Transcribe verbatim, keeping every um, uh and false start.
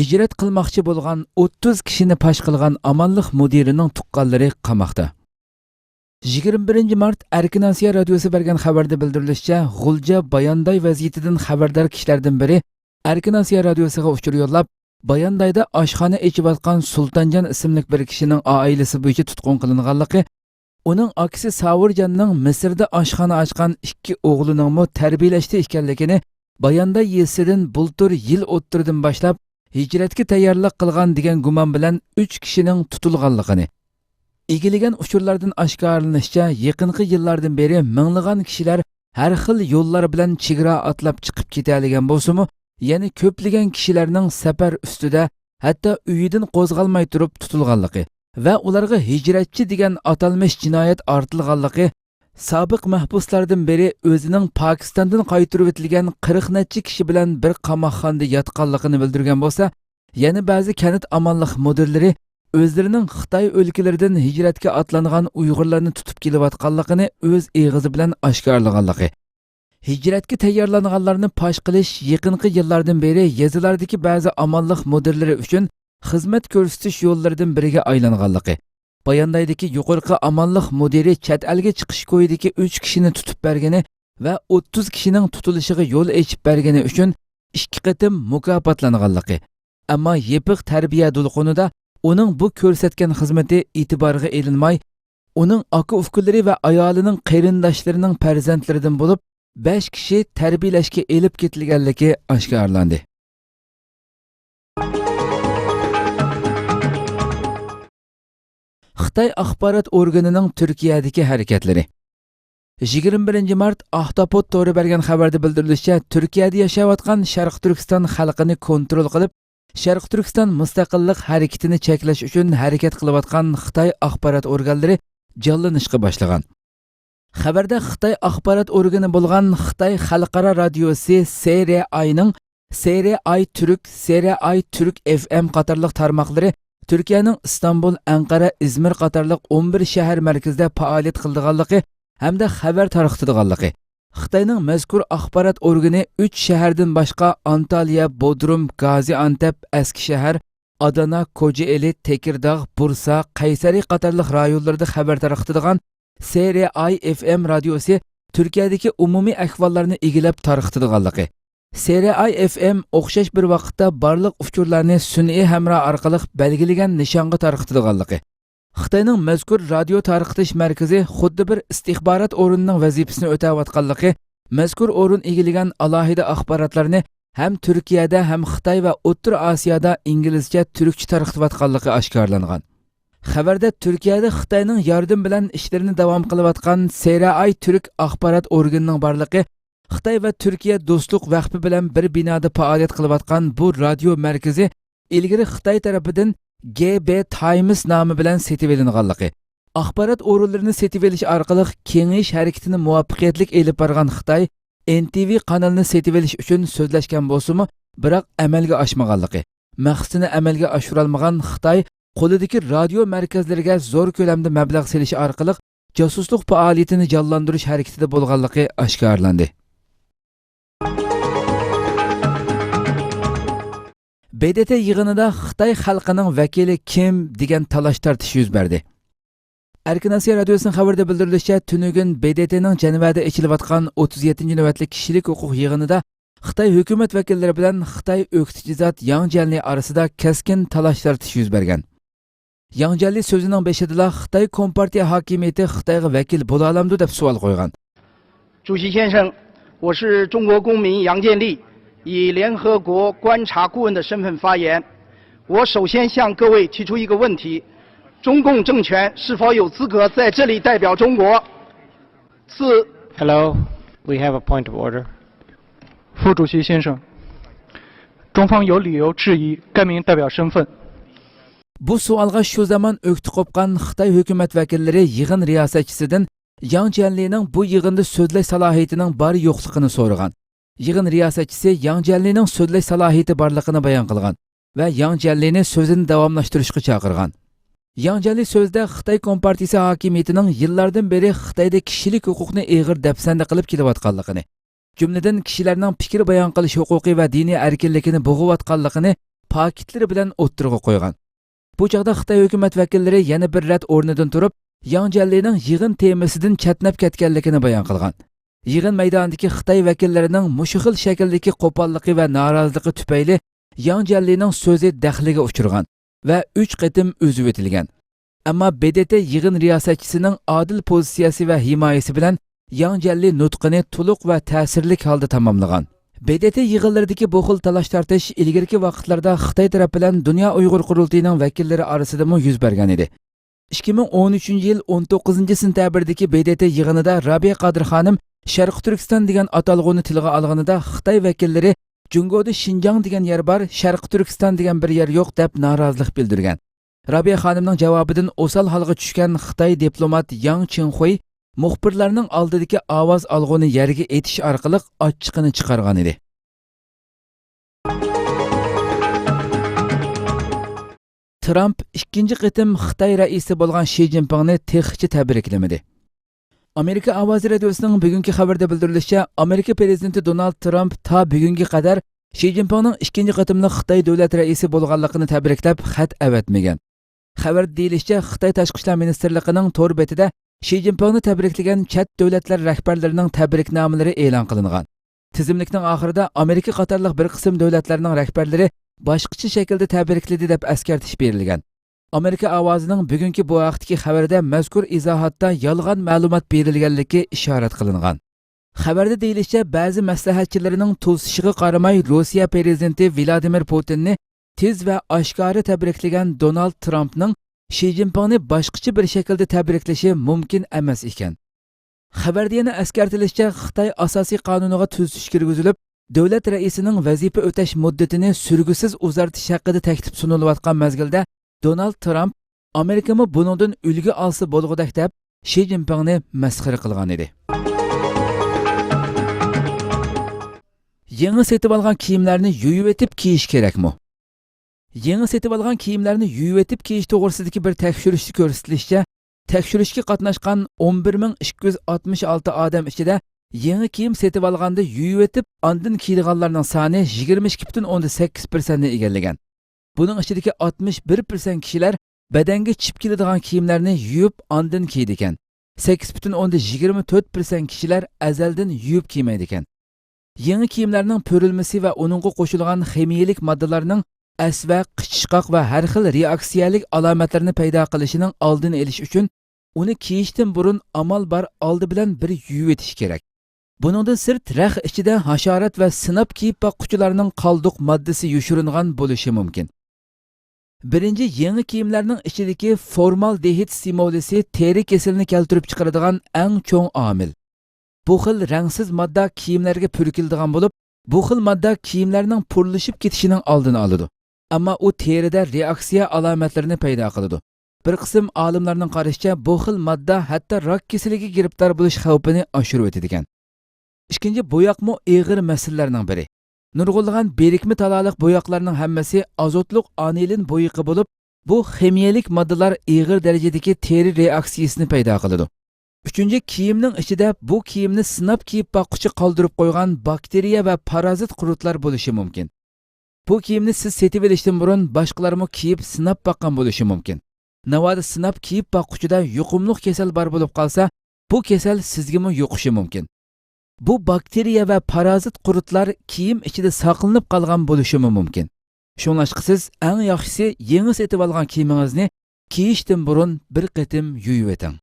ھىجرەت قىلماقچى بولغان ئوتتۇز كىشىنى پاش قىلغان ئامانلىق مۇدىرىنىڭ تۇغقانلىرى قاماقتا. يىگىرمە بىرىنچى مارت ئەركىن ئاسىيا رادىيوسى بەرگەن خەۋەردە بىلدۈرۈلۈشىچە، غۇلجا بايانداي ۋەزىيىتىدىن خەۋەردار كىشىلەردىن بىرى ئەركىن ئاسىيا رادىيوسىغا ئۇچۇر يوللاپ، باياندايدا ئاشخانا ئېچىۋاتقان سۇلتانجان ئىسىملىك بىر كىشىنىڭ ئائىلىسى بويىچە تۇتقۇن قىلىنغانلىقى، ئۇنىڭ ئاكىسى ساۋۇرجاننىڭ مىسىردا ئاشخانا ئاچقان ئىككى ئوغلىنىڭمۇ تەربىيەلەشتە ئىكەنلىكىنى، بايانداي يېزىسىدىن بۇلتۇر يىل ئوتتۇرىدىن باشلاپ ھىجرەتكە تەييارلىق قىلغان دېگەن گۇمان بىلەن ئۈچ كىشىنىڭ تۇتۇلغانلىقىنى، ئىگىلىگەن ئۇچۇرلاردىن ئاشكارىلىنىشىچە، يېقىنقى يىللاردىن بېرى مىڭلىغان كىشىلەر ھەر خىل يوللار بىلەن چېگرا ئاتلاپ چىقىپ كېتەلىگەن بولسىمۇ، يەنە كۆپلىگەن كىشىلەرنىڭ سەپەر ئۈستىدە، ھەتتا ئۆيىدىن قوزغالماي تۇرۇپ تۇتۇلغانلىقى ۋە ئۇلارغا ھىجرەتچى دېگەن ئاتالمىش جىنايەت ئارتىلغانلىقى، سابىق مەھبۇسلاردىن بىرى ئۆزىنىڭ پاكىستاندىن قايتۇرۇۋېتىلگەن قىرىق نەچچە كىشى بىلەن بىر قاماقخانىدا ياتقانلىقىنى بىلدۈرگەن بولسا، يەنە بەزى كەنت ئامانلىق مۇدىرلىرى ئۆزلىرىنىڭ خىتاي ئۆلكىلىرىدىن ھىجرەتكە ئاتلانغان ئۇيغۇرلارنى تۇتۇپ كېلىۋاتقانلىقىنى ئۆز ئېغىزى بىلەن ئاشكارىلىغانلىقى، ھىجرەتكە تەييارلانغانلارنى پاش قىلىش يېقىنقى يىللاردىن بېرى يېزىلاردىكى بەزى ئامانلىق مۇدىرلىرى ئۈچۈن خىزمەت كۆرسىتىش يوللىرىدىن بىرىگە ئايلانغانلىقى، باياندايدىكى يۇقىرىقى ئامانلىق مۇدىرى چەت ئەلگە چىقىش كويىدىكى ئۈچ كىشىنى تۇتۇپ بەرگىنى ۋە ئوتتۇز كىشىنىڭ تۇتۇلۇشىغا يول ئېچىپ بەرگىنى ئۈچۈن ئىككى قېتىم مۇكاپاتلانغانلىقى، ئەمما يېپىق تەربىيە دولقۇنىدا ئۇنىڭ بۇ كۆرسەتكەن خىزمىتى ئېتىبارغا ئېلىنماي، ئۇنىڭ ئاكا-ئۇكىلىرى ۋە ئايالىنىڭ قېرىنداشلىرىنىڭ پەرزەنتلىرىدىن بولۇپ بەش كىشى تەربىيەلەشكە ئېلىپ كېتىلگەنلىكى ئاشكارىلاندى. خىتاي ئاخبارات ئورگىنىنىڭ تۈركىيەدىكى ھەرىكەتلىرى. يىگىرمە بىرىنچى مارت ئاھتاپوت تورى بەرگەن خەۋەردە بىلدۈرۈلۈشىچە، تۈركىيەدە ياشاۋاتقان شەرقىي تۈركىستان خەلقىنى كونترول قىلىپ، شەرقىي تۈركىستان مۇستەقىللىق ھەرىكىتىنى چەكلەش ئۈچۈن ھەرىكەت قىلىۋاتقان خىتاي ئاخبارات ئورگانلىرى جانلىنىشقا باشلىغان. خەۋەردە خىتاي ئاخبارات ئورگىنى بولغان خىتاي خەلقئارا رادىيوسى سې رې ئاينىڭ سې رې ئاي تۈرك، سې رې ئاي تۈرك ئېف ئېم قاتارلىق تارماقلىرى تۈركىيەنىڭ ئىستانبۇل، ئەنقەرە، ئىزمىر قاتارلىق ئون بىر شەھەر مەركىزىدە پائالىيەت قىلىدىغانلىقى ھەمدە خەۋەر تارقىتىدىغانلىقى، خىتاينىڭ مەزكۇر ئاخبارات ئورگىنى ئۈچ شەھەردىن باشقا ئانتالىيە، بودروم، گازىئانتەپ، ئەسكىشەھەر، ئادانا، كوجائېلى، تېكىرداغ، بۇرسا، قەيسەرى قاتارلىق رايونلىرىدا خەۋەر تارقىتىدىغان سې رې ئاي ئېف ئېم رادىيوسى تۈركىيەدىكى ئومۇمىي ئەھۋاللارنى ئىگىلەپ تارقىتىدىغانلىقى، سې رې ئاي ئېف ئېم ئوخشاش بىر ۋاقىتتا بارلىق ئۇچۇرلارنى سۈنئىي ھەمراھ ئارقىلىق بەلگىلىگەن نىشانغا تارقىتىدىغانلىقى، خىتاينىڭ مەزكۇر رادىيو تارقىتىش مەركىزى خۇددى بىر ئىستىخبارات ئورنىنىڭ ۋەزىپىسىنى ئۆتەۋاتقانلىقى، مەزكۇر ئورۇن ئىگىلىگەن ئالاھىدە ئاخباراتلارنى ھەم تۈركىيەدە، ھەم خىتاي ۋە ئوتتۇرا ئاسىيادا ئىنگلىزچە، تۈركچە تارقىتىۋاتقانلىقى ئاشكارىلانغان. خەۋەردە تۈركىيەدە خىتاينىڭ ياردىمى بىلەن ئىشلىرىنى داۋام قىلىۋاتقان سې رې ئاي تۈرك ئاخبارات ئورگىنىنىڭ بارلىقى، خىتاي ۋە تۈركىيە دوستلۇق ۋەقپى بىلەن بىر بىنادا پائالىيەت قىلىۋاتقان بۇ رادىيو مەركىزى ئىلگىرى خىتاي تەرىپىدىن گې بې تايمس نامى بىلەن سېتىۋېلىنغانلىقى، ئاخبارات ئورۇنلىرىنى سېتىۋېلىش ئارقىلىق كېڭىيىش ھەرىكىتىنى مۇۋەپپەقىيەتلىك ئېلىپ بارغان خىتاي ئېن تى ۋى قانىلىنى سېتىۋېلىش ئۈچۈن سۆزلەشكەن بولسىمۇ، بىراق ئەمەلگە ئاشمىغانلىقى، مەقسىتىنى ئەمەلگە ئاشۇرالمىغان خىتاي قولىدىكى رادىيو مەركەزلىرىگە زور كۆلەمدە مەبلەغ سېلىش ئارقىلىق جاسۇسلۇق پائالىيىتىنى جانلاندۇرۇش ھەرىكىتىدە بولغانلىقى ئاشكارىلاندى. بې دې تې يىغىنىدا خىتاي خەلقىنىڭ ۋەكىلى كىم دېگەن تالاش تارتىش يۈز بەردى. ئەركىن ئاسىيا رادىيوسىنىڭ خەۋىرىدە بىلدۈرۈلۈشىچە، تۈنۈگۈن بې دې تېنىڭ جەنۋەدە ئېچىلىۋاتقان ئوتتۇز يەتتىنچى نۆۋەتلىك كىشىلىك ھوقۇق يىغىنىدا خىتاي ھۆكۈمەت ۋەكىللىرى بىلەن خىتاي ئۆكتىچى زات ياڭ جيەنلى ئارىسىدا كەسكىن تالاش تارتىش يۈز بەرگەن. ياڭ جيەنلى سۆزىنىڭ بېشىدىلا خىتاي كومپارتىيە ھاكىمىيىتى خىتايغا ۋەكىل بولالامدۇ دەپ سوئال قويغان. 主席先生，我是中国公民杨建利，以联合国观察顾问的身份发言。我首先向各位提出一个问题：中共政权是否有资格在这里代表中国？自 Hello, we have a point of order. 副主席先生，中方有理由质疑该名代表身份。 بۇ سوئالغا شۇ زامان ئۆكتە قوپقان خىتاي ھۆكۈمەت ۋەكىللىرى يىغىن رىياسەتچىسىدىن ياڭ جيەنلىنىڭ بۇ يىغىندا سۆزلەش سالاھىيىتىنىڭ بار يوقلۇقىنى سورىغان. يىغىن رىياسەتچىسى ياڭ جيەنلىنىڭ سۆزلەش سالاھىيىتى بارلىقىنى بايان قىلغان ۋە ياڭ جيەنلىنى سۆزىنى داۋاملاشتۇرۇشقا چاقىرغان. ياڭ جيەنلى سۆزىدە خىتاي كومپارتىيىسى ھاكىمىيىتىنىڭ يىللاردىن بېرى خىتايدا كىشىلىك ھوقۇقنى ئېغىر دەپسەندە قىلىپ كېلىۋاتقانلىقىنى، جۈملىدىن كىشىلەرنىڭ پىكىر بايان قىلىش ھوقۇقى ۋە دىنىي ئەركىنلىكىنى بوغۇۋاتقانلىقىنى پاكىتلىرى بىلەن ئوتتۇرىغا قويغان. بۇ چاغدا خىتاي ھۆكۈمەت ۋەكىللىرى يەنە بىر رەت ئورنىدىن تۇرۇپ، ياڭ جيەنلىنىڭ يىغىن تېمىسىدىن چەتنەپ كەتكەنلىكىنى بايان قىلغان. يىغىن مەيدانىدىكى خىتاي ۋەكىللىرىنىڭ مۇشۇ خىل شەكىلدىكى قوپاللىقى ۋە نارازىلىقى تۈپەيلى ياڭ جيەنلىنىڭ سۆزى دەخلىگە ئۇچرىغان ۋە ئۈچ قېتىم ئۈزۈۋېتىلگەن. ئەمما ب د ت يىغىن رىياسەتچىسىنىڭ ئادىل پوزىتسىيەسى ۋە ھىمايىسى بىلەن ياڭ جيەنلى نۇتقىنى تولۇق ۋە تەسىرلىك ھالدا تاماملىغان. ب د ت يىغىنلىرىدىكى بۇ خىل تالاش-تارتىش ئىلگىرىكى ۋاقىتلاردا خىتاي تەرەپ بىلەن دۇنيا ئۇيغۇر قۇرۇلتىيىنىڭ ۋەكىللىرى ئارىسىدىمۇ يۈز بەرگەن ئىدى. ئىككى مىڭ ئون ئۈچىنچى يىل ئون توققۇزىنچى سېنتەبىردىكى ب د ت يىغىنىدا رابىيە قادىر خانىم شەرقىي تۈركىستان دېگەن ئاتالغۇنى تىلغا ئالغىنىدا، خىتاي ۋەكىللىرى جۇڭگودا شىنجاڭ دېگەن يەر بار، شەرقىي تۈركىستان دېگەن بىر يەر يوق دەپ نارازىلىق بىلدۈرگەن. رابىيە خانىمنىڭ جاۋابىدىن ئوسال ھالغا چۈشكەن خىتاي دىپلومات ياڭ چىڭخۇي مۇخبىرلارنىڭ ئالدىدىكى ئاۋاز ئالغۇنى يەرگە ئېتىش ئارقىلىق ئاچچىقىنى چىقارغانىدى. ترامپ ئىككىنچى قېتىم خىتاي رەئىسى بولغان شى جىنپىڭنى تېخىچە تەبرىكلىمىدى. ئامېرىكا ئاۋازى رادىيوسىنىڭ بۈگۈنكى خەۋىرىدە بىلدۈرۈلۈشىچە، ئامېرىكا پىرېزىدېنتى دونالد ترامپ تا بۈگۈنگە قەدەر شى جىنپىڭنىڭ ئىككىنچى قېتىملىق خىتاي دۆلەت رەئىسى بولغانلىقىنى تەبرىكلەپ خەت ئەۋەتمىگەن. خەۋەردە دېيىلىشىچە، خىتاي تاشقى ئىشلار مىنىستىرلىقىنىڭ تور بېتىدە شى جىنپىڭنى تەبرىكلىگەن چەت دۆلەتلەر رەھبەرلىرىنىڭ تەبرىكنامىلىرى ئېلان قىلىنغان. تىزىملىكنىڭ ئاخىرىدا ئامېرىكا قاتارلىق بىر قىسىم دۆلەتلەرنىڭ رەھبەرلىرى باشقىچە شەكىلدە تەبرىكلىدى دەپ ئەسكەرتىش بېرىلگەن. ئامېرىكا ئاۋازىنىڭ بۈگۈنكى بۇ ھەقتىكى خەۋىرىدە مەزكۇر ئىزاھاتتا يالغان مەلۇمات بېرىلگەنلىكى ئىشارەت قىلىنغان. خەۋەردە دېيىلىشىچە، بەزى مەسلىھەتچىلىرىنىڭ توسۇشىغا قارىماي، روسىيە پىرېزىدېنتى ۋلادىمىر پۇتىننى تېز ۋە ئاشكارا تەبرىكلىگەن دونالد ترامپنىڭ شى جىنپىڭنى باشقىچە بىر شەكىلدە تەبرىكلىشى مۇمكىن ئەمەس ئىكەن. خەۋەردە يەنە ئەسكەرتىلىشىچە، خىتاي ئاساسىي قانۇنىغا تۈزىتىش كىرگۈزۈلۈپ، دۆلەت رەئىسىنىڭ ۋەزىپە ئۆتەش مۇددىتىنى سۈرگۈسىز ئۇزارتىش ھەققىدە تەكلىپ سۇنۇلۇۋاتقان مەزگىلدە، دونالد ترامپ ئامېرىكىمۇ بۇنىڭدىن ئۈلگە ئالسا بولغۇدەك دەپ، شى جىنپىڭنى مەسخىرە قىلغانىدى. يېڭى سېتىۋالغان كىيىملەرنى يۇيۇۋېتىپ كىيىش كېرەكمۇ؟ يېڭى سېتىۋالغان كىيىملەرنى يۇيۇۋېتىپ كىيىش توغرىسىدىكى بىر تەكشۈرۈشتە كۆرسىتىلىشىچە، تەكشۈرۈشكە قاتناشقان ئون بىر مىڭ ئىككى يۈز ئاتمىش ئالتە ئادەم ئىچىدە يېڭى كىيىم سېتىۋالغاندا يۇيۇۋېتىپ ئاندىن كىيىدىغانلارنىڭ سانى يىگىرمە ئىككى پۈتۈن ئوندىن سەككىز پىرسەنتنى ئىگىلىگەن. بۇنىڭ ئىچىدىكى ئاتمىش بىر پىرسەنت كىشىلەر بەدەنگە چىپ كېلىدىغان كىيىملەرنى يۇيۇپ ئاندىن كىيىدىكەن. سەككىز پۈتۈن ئوندىن يىگىرمە تۆت پىرسەنت كىشىلەر ئەزەلدىن يۇيۇپ كىيمەيدىكەن. يېڭى كىيىملەرنىڭ پۈرۈلمىسى ۋە ئۇنىڭغا قوشۇلغان خىمىيىلىك ماددىلارنىڭ ئەسۋە، قىچىشقاق ۋە ھەر خىل رېئاكسىيەلىك ئالامەتلەرنى پەيدا قىلىشىنىڭ ئالدىنى ئېلىش ئۈچۈن، ئۇنى كىيىشتىن بۇرۇن ئامال بار ئالدى بىلەن بىر يۇيۇۋېتىش كېرەك. بۇنىڭدىن سىرت، رەخ ئىچىدە ھاشارات ۋە سىناپ كىيىپ باققۇچىلارنىڭ قالدۇق ماددىسى يوشۇرۇنغان بولۇشى مۇمكىن. بىرىنچى، يېڭى كىيىملەرنىڭ ئىچىدىكى فورمالدېھىد سىمۋولىسى تېرە كېسىلىنى كەلتۈرۈپ چىقىرىدىغان ئەڭ چوڭ ئامىل. بۇ خىل رەڭسىز ماددا كىيىملەرگە پۈركىلىدىغان بولۇپ، بۇ خىل ماددا كىيىملەرنىڭ پۇرلىشىپ كېتىشىنىڭ ئالدىنى ئالىدۇ. ئەمما ئۇ تېرىدە رېئاكسىيە ئالامەتلىرىنى پەيدا قىلىدۇ. بىر قىسىم ئالىملارنىڭ قارىشىچە، بۇ خىل ماددا ھەتتا راك كېسىلىگە گىرىپتار بولۇش خەۋپىنى ئاشۇرۇۋېتىدىكەن. ئىككىنچى، بوياقمۇ ئېغىر مەسىلىلەرنىڭ بىرى. نۇرغۇنلىغان بىرىكمە تالالىق بوياقلارنىڭ ھەممىسى ئازوتلۇق ئانىلىن بويىقى بولۇپ، بۇ خىمىيەلىك ماددىلار ئېغىر دەرىجىدىكى تېرە رېئاكسىيىسىنى پەيدا قىلىدۇ. ئۈچىنچى، كىيىمنىڭ ئىچىدە بۇ كىيىمنى سىناپ كىيىپ باققۇچى قالدۇرۇپ قويغان باكتېرىيە ۋە پارازىت قۇرتلار بولۇشى مۇمكىن. بۇ كىيىمنى سىز سېتىۋېلىشتىن بۇرۇن باشقىلارمۇ كىيىپ سىناپ باققان بولۇشى مۇمكىن. ناۋادا سىناپ كىيىپ باققۇچىدا يۇقۇملۇق كېسەل بار بولۇپ قالسا، بۇ كېسەل سىزگىمۇ يۇقۇشى مۇمكىن. بۇ باكتېرىيە ۋە پارازىت قۇرتلار كىيىم ئىچىدە ساقلىنىپ قالغان بولۇشىمۇ مۇمكىن. شۇڭلاشقا سىز ئەڭ ياخشىسى يېڭى سېتىۋالغان كىيىمىڭىزنى كىيىشتىن بۇرۇن بىر قېتىم يۇيۇۋېتىڭ.